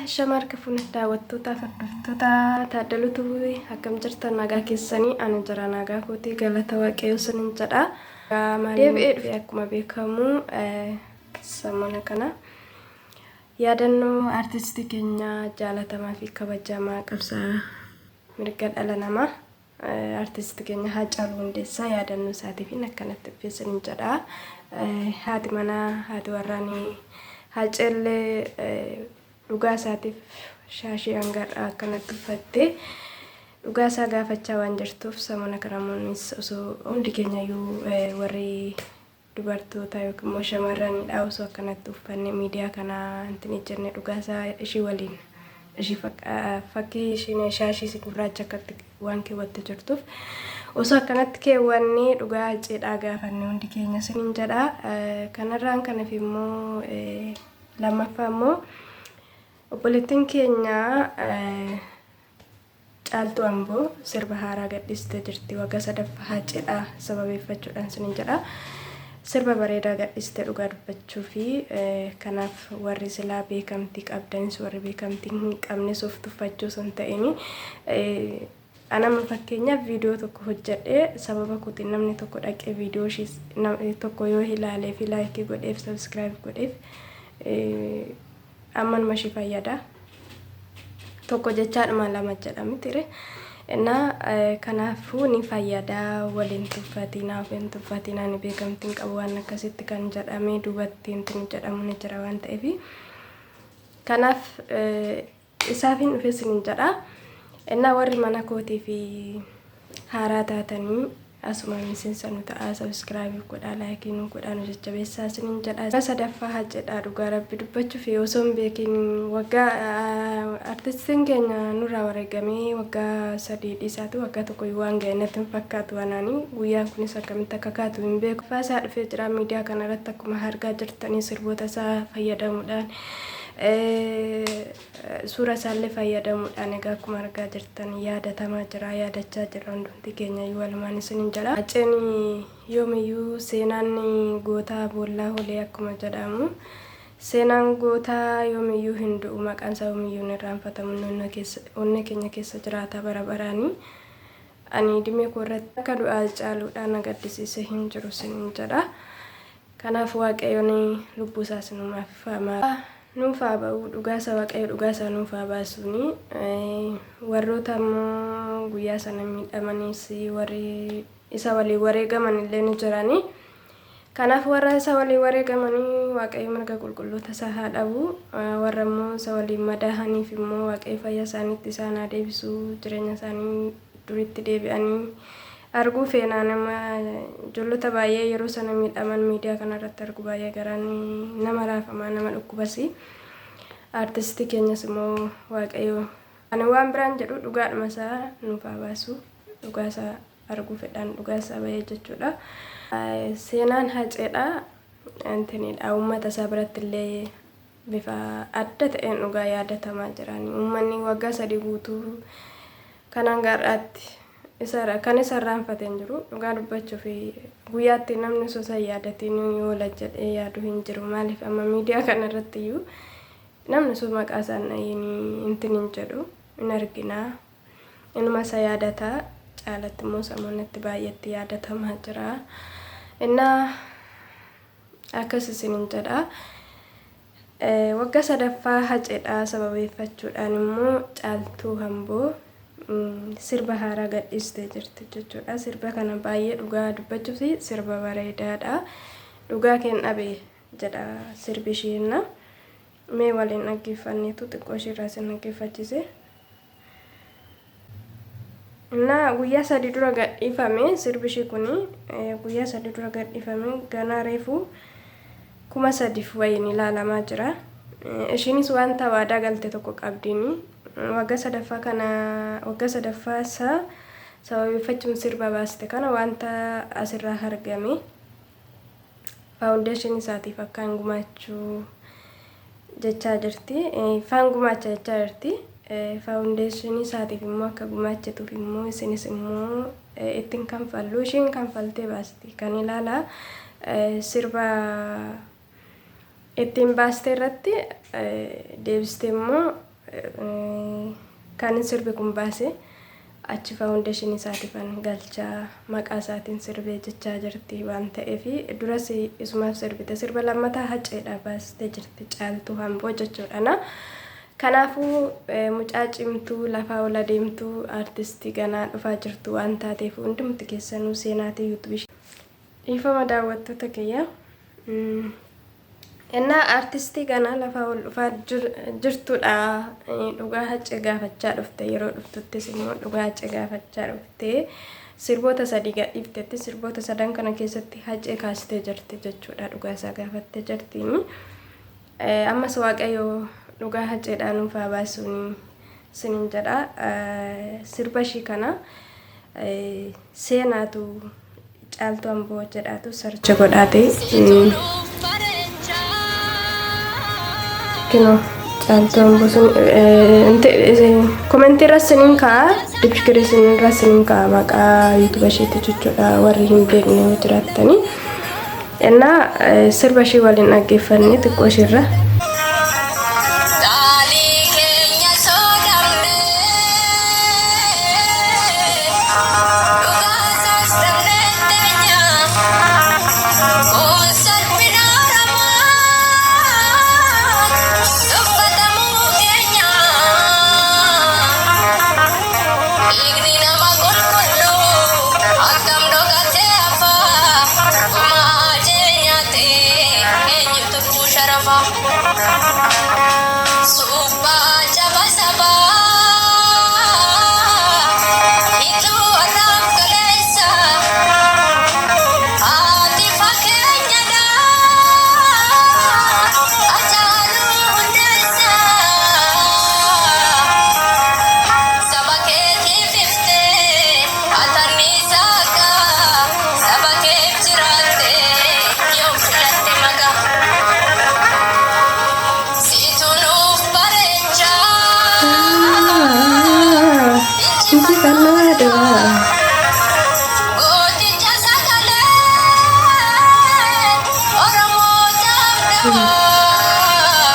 Shama harka fuune daawwattootaaf hordoftoota Taaddaluu Tubii, akkam jirtan? Nagaa keessanii? Ani jira, nagaa kootii, galata Waaqayyoo sinin jedha. Deebi'ee dhufe akkuma beekamu sammoona kana yaadannoo artistii keenya jaalatamaa fi kabajamaa, qabsaa mirga dhala namaa, artistii keenya Haacaaluu Hundeessaa yaadannoo isaatiif akkanatti dhufe sinin jedha. Haati manaa, haati warraanii Haaceellee dhugaa isaatiif shaashii hangar'aa akkanatti uffattee dhugaa isaa gaafachaa waan jirtuuf, samona kanamoonnis osoo hundi keenya iyyuu warri dubartoota yookiin immoo shamarranidha osoo akkanatti uffanne miidiyaa kana intin ejjenne dhugaa isaa ishii waliin ishii fakkii ishiin shaashii gurraacha akkatti waan keewwatte jirtuuf osoo akkanatti keewwannee dhugaa cidhaa gaafanne hundi keenya sinin jedha. Kanarraan kanaaf immoo lammaffaa immoo obboleettiin keenya Caaltuu Amboo sirba haaraa gadhiistee jirti, waggaa sadaffaa Haaceedhaa sababeeffachuudhaan sinin jedha. Sirba bareedaa gadhiistee dhugaa dubbachuu fi kanaaf warri silaa beekamtii qabdanis, warri beekamtii hin qabnes of tuffachuu osoo hin ta'in, anama fakkeenyaaf viidiyoo tokko hojjedhee sababa kootiin namni tokko dhaqee viidiyoo ishii tokko yoo ilaalee fi like godheef, subscribe godheef, ammanuma ishii fayyada. Tokko jechaadhuma lama jedha mitire. Innaa kanaafuu ni fayyada, waliin tuffatinaa, of hin tuffatinaa, ni beekamtiin qabu waan akkasitti kan jedhamee duubatti hin jedhamu ni jira waan ta'eef. Kanaaf isaafin dhufe sinin jedha. Innaa warri mana kootii fi haaraa taatanii asuma miseensa nu ta'aa, subscribe godhaa, like nu godhaa, nu jajjabeessaa isiniin jedha. Sadaffaa Hacceedha dhugaa Rabbi dubbachuuf osoo hin beekin waggaa artistiin keenya nurraa wareegamee waggaa 3 dhiisaatu waggaa 1 waan ga'e natti hin fakkaatu anaanii, guyyaan kunis akkamitti akka kaatu hin beeku. Isaa dhufee jira miidiyaa kanarratti akkuma argaa jirtanii sirboota isaa fayyadamuudhaan, suura isaallee fayyadamuudhaan, egaa akkuma argaa jirtan yaadatamaa jira, yaadachaa jira hundumti keenya iyyuu walumaan isiniin jedha. Hacceen yoomiyyuu seenaan gootaa boollaa holee akkuma jedhamu, seenaan gootaa yoomiyyuu hin du'u, maqaan isaa yoomiyyuu hin irraanfatamu, onnee keenya keessa jiraata bara baraanii. Ani dhimee koo irratti akka du'aa caaluudhaan na gaddisiisee hin jiru isiniin jedha. Kanaaf Waaqayyoon lubbuu isaa sinumaaf nuuf haa ba'u, dhugaasa Waaqayyo dhugaasaa nuuf haa baasuuni. Warroota immoo guyyaa sana miidhamaniis, warri isa waliin wareegaman illee ni jirani. Kanaaf warra isa waliin wareegamanii Waaqayyo mirga qulqulloota isaa haa dhabu. Warra immoo isa waliin madaahaniif immoo Waaqayyo fayyaa isaaniitti isaan haa deebisu, jireenya isaanii duritti deebi'anii arguu feenaa. Nama ijoollota baay'ee yeroo sana miidhaman miidiyaa kanarratti argu baay'ee garaan nama raafamaa, nama dhukkubasi. Artistii keenyas immoo Waaqayyo, ani waan biraan jedhu, dhugaadhuma isaa nuuf haa baasu, dhugaa isaa arguu fedhaan dhugaa isaa bahee jechuudha. Seenaan Haceedha. Intinidha, uummata isaa biratti illee bifa adda ta'een dhugaa yaadatamaa jiran. Uummanni waggaa 3 guutuu kanaan gaarraatti isa kan isa irraanfate hin jiru. Dhugaa dubbachuu fi guyyaatti namni osoo isa yaadatiin oola jedhee yaadu hin jiru. Maaliif amma miidiyaa kana irratti iyyuu namni osoo maqaa isaan dhahiin intin hin jedhu hin argina. Inuma isa yaadata, caalatti immoo samoonatti baay'eetti yaadatamaa jira. Innaa akkas isinin jedha. Waggaa sadaffaa Haceedhaa sababeeffachuudhaan immoo Caaltuu Hamboo sirba haaraa gadhiistee jirti jechuudha. Sirba kana baay'ee dhugaa dubbachuuf sirba bareedaadha. "Dhugaa keen dhabe" jedha sirbi ishiinna. Mee waliin dhaggeeffanneetu xiqqoo ishiirraa isin dhaggeeffachise. Innaa guyyaa 3 dura gadhiifame sirbi ishii kuni, guyyaa 3 dura gadhiifame, ganaa reefu 3000f wayiin ilaalamaa jira. Ishiinis wanta waadaa galte tokko qabdiini. Waggaa sadaffaa kana, waggaa sadaffaa isaa sababeeffachuun sirba baaste kana wanta asirraa argame foundation isaatiif akkaan gumaachuu jechaa jirti. Faan gumaacha jechaa jirti. Foundation isaatiif immoo akka gumaachituuf immoo isinis immoo ittiin kanfallu. Ishiin kanfaltee baasti. Kan ilaalaa sirba ittiin baaste irratti deebistee immoo Kan sirbi kun baase achi faawundeeshinii isaatiifan galchaa maqaa isaatiin sirbee jechaa jirti waan ta'eef duras isumaaf sirbite sirba lammataa Haceedha baastee jirti Caaltuu Hamboo jechuudha. Kanaafuu mucaa cimtuu lafaa ol adeemtuu aartistii ganaa dhufaa jirtu waan taateef hundumti keessanuu seenaatii yuutuubii. Dhiifama daawwattoota kiyya. Ennaa aartistii ganaa lafaa ol dhufaa jirtudha. Dhugaa Hacee gaafachaa dhufte yeroo dhuftuttis immoo dhugaa Hacee gaafachaa dhufte sirboota sadii gadhiiftetti sirboota sadan kana keessatti Hacee kaastee jirti jechuudha. Dhugaa isaa gaafattee jirtiin. Ammas Waaqayyo dhugaa Haceedhaa nuuf haa baasuun sinin jedha. Sirba ishii kana seenaatu Caaltuu Amboo jedhaatu sarcha godhaate. Kinoo Caaltuu Amboo sun komentii irra sinin ka'a diskiripshinii irra sinin ka'a maqaa yuutuuba isheetti jechuudha warri hin beekne yoo jiraattanii. Innaa sirba ishee waliin dhaggeeffanne xiqqoo isheerra. Qaalii keenya soodamne dhugaa isaas dhabnee teenya kun salphina Oromoo tuffatamuu keenya dhiigni nama qulqulluu akkam dhokatee hafa gumaa Hacee nyaate eenyutu sharafa. Suphaa caba sabaa hituu har'aaf kaleessa haati fakkeenyadha Hacaaluu Hundeessa saba keetiif iftee atanniisa akka saba keef jiraatte yoom filatte magaa. Siitu nuuf bareecha Injifannoo Adwaa. Gooticha sagalee Oromootaaf dawaa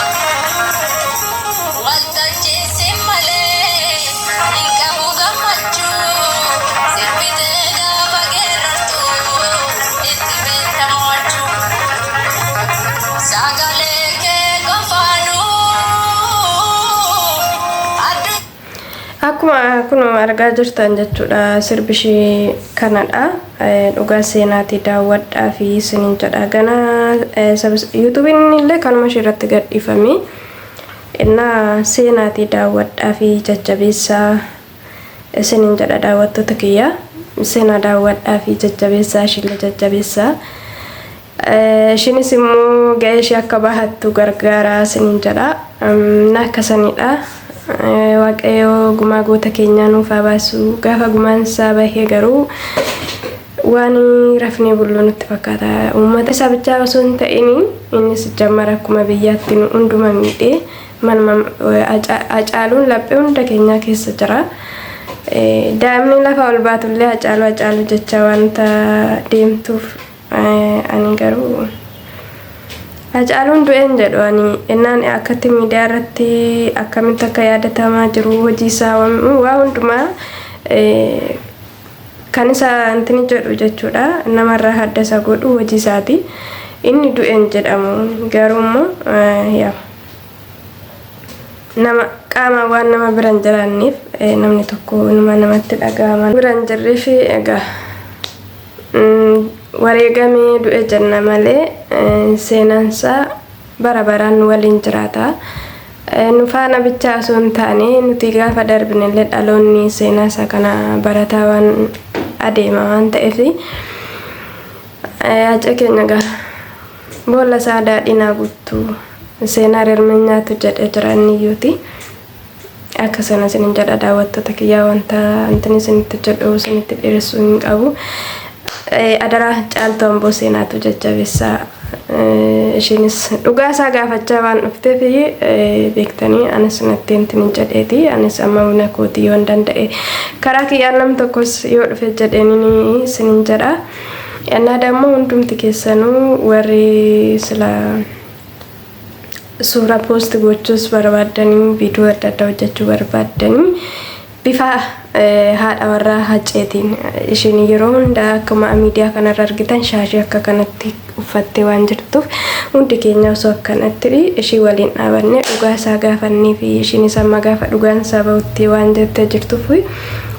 Waltajjiin si malee hin qabu gammachuu sirbitee gaafa geerartu itti beekta mo'achuu. Sagalee kee qofaanuu addunyaa. Akkuma kun argaa jirtan jechuudha sirbi ishee kanadha. Dhugaa seenaatii daawwadhaa fi isiniin jedha. Gana yuutuubiin illee kanuma ishee irratti gadhiifame. Innaa seenaatii daawwadhaa fi jajjabeessaa isiniin jedha daawwattoota kiyya. Seenaa daawwadhaa fi jajjabeessaa ishiillee jajjabeessaa. Ishiinis immoo ga'ee ishee akka bahattu gargaaraa isiniin jedha. Na akkasanidha. Waaqayyo gumaa goota keenyaa nuuf haa baasu. Gaafa gumaan isaa bahee garuu waan rafnee bullu nutti fakkaata. Uummata isaa bichaa osoo hin ta'in innis jammara akkuma biyyaatti nu hunduma miidhee manuma Hacaaluun laphee hunda keenyaa keessa jira. Daa'imni lafa ol baatullee Hacaaluu Hacaaluu jecha wanta deemtuuf ani garuu Hacaaluun du'een jedhu ani ennaan akkatti miidiyaa irratti akkamitti akka yaadatamaa jiru hojii isaa waa hundumaa kan isa intini jedhu jechuudha namarraa hadda isa godhu hojii isaati inni du'een jedhamu garuu immoo yaa nama qaama waan nama bira hin jiraanneef namni tokko numa namatti dhaga'ama bira hin jirreef egaa wareegamee du'e jenna malee seenaansaa bara baraan nu waliin jiraata. Nu faana bichaa osoo hin taane nuti gaafa darbinellee dhaloonni seenaa isaa kana barataa waan adeema waan ta'eef Hacee keenya gaa boolla isaa daadhiin haa guuttu seenaa rirmi nyaatu jedhe jira inni iyyuuti. Akka sana isinin jedha daawwattoota kiyyaa wanta wantin isinitti jedhu isinitti dheeressuu hin qabu. Adaraa Caaltuu Amboo seenaatu jajjabeessaa. Ishiinis dhugaa isaa gaafachaa waan dhufteef beektanii anis natti wantin hin jedheeti. Anis amma humna kootii yoon danda'e karaa kiyyaan nam tokkos yoo dhufe jedheenin isinin jedha. Ennaa dammoo hundumti keessanuu warri sila Suuraa poost gochuus barbaaddanii, viidiyoo adda addaa hojjechuu barbaaddanii, bifa haadha warraa Haceetiin ishiin yeroo hundaa akkuma miidiyaa kanarra argitan shaashii akka kanatti uffattee waan jirtuuf, hundi keenya osoo akkanatti ishii waliin dhaabannee dhugaa isaa gaafannee fi ishiin amma gaafa dhugaan isaa bahutti waan jettee jirtuuf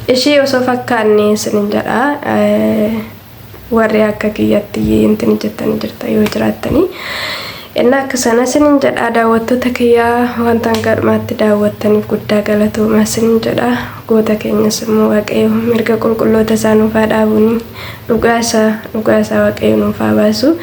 ishii osoo fakkaanne isinin jedha. Warri akka kiyyatti intini jettanii jirta yoo jiraattanii. Inni akka sana isinin jedha. Daawwattoota kiyyaa, wanta hanga dhumaatti daawwattaniif guddaa galatooma isinin jedha. Goota keenyas immoo Waaqayyo mirga qulqulloota isaa nuuf haa dhaabuuni, dhugaa isaa Waaqayyo nuuf haa baasu.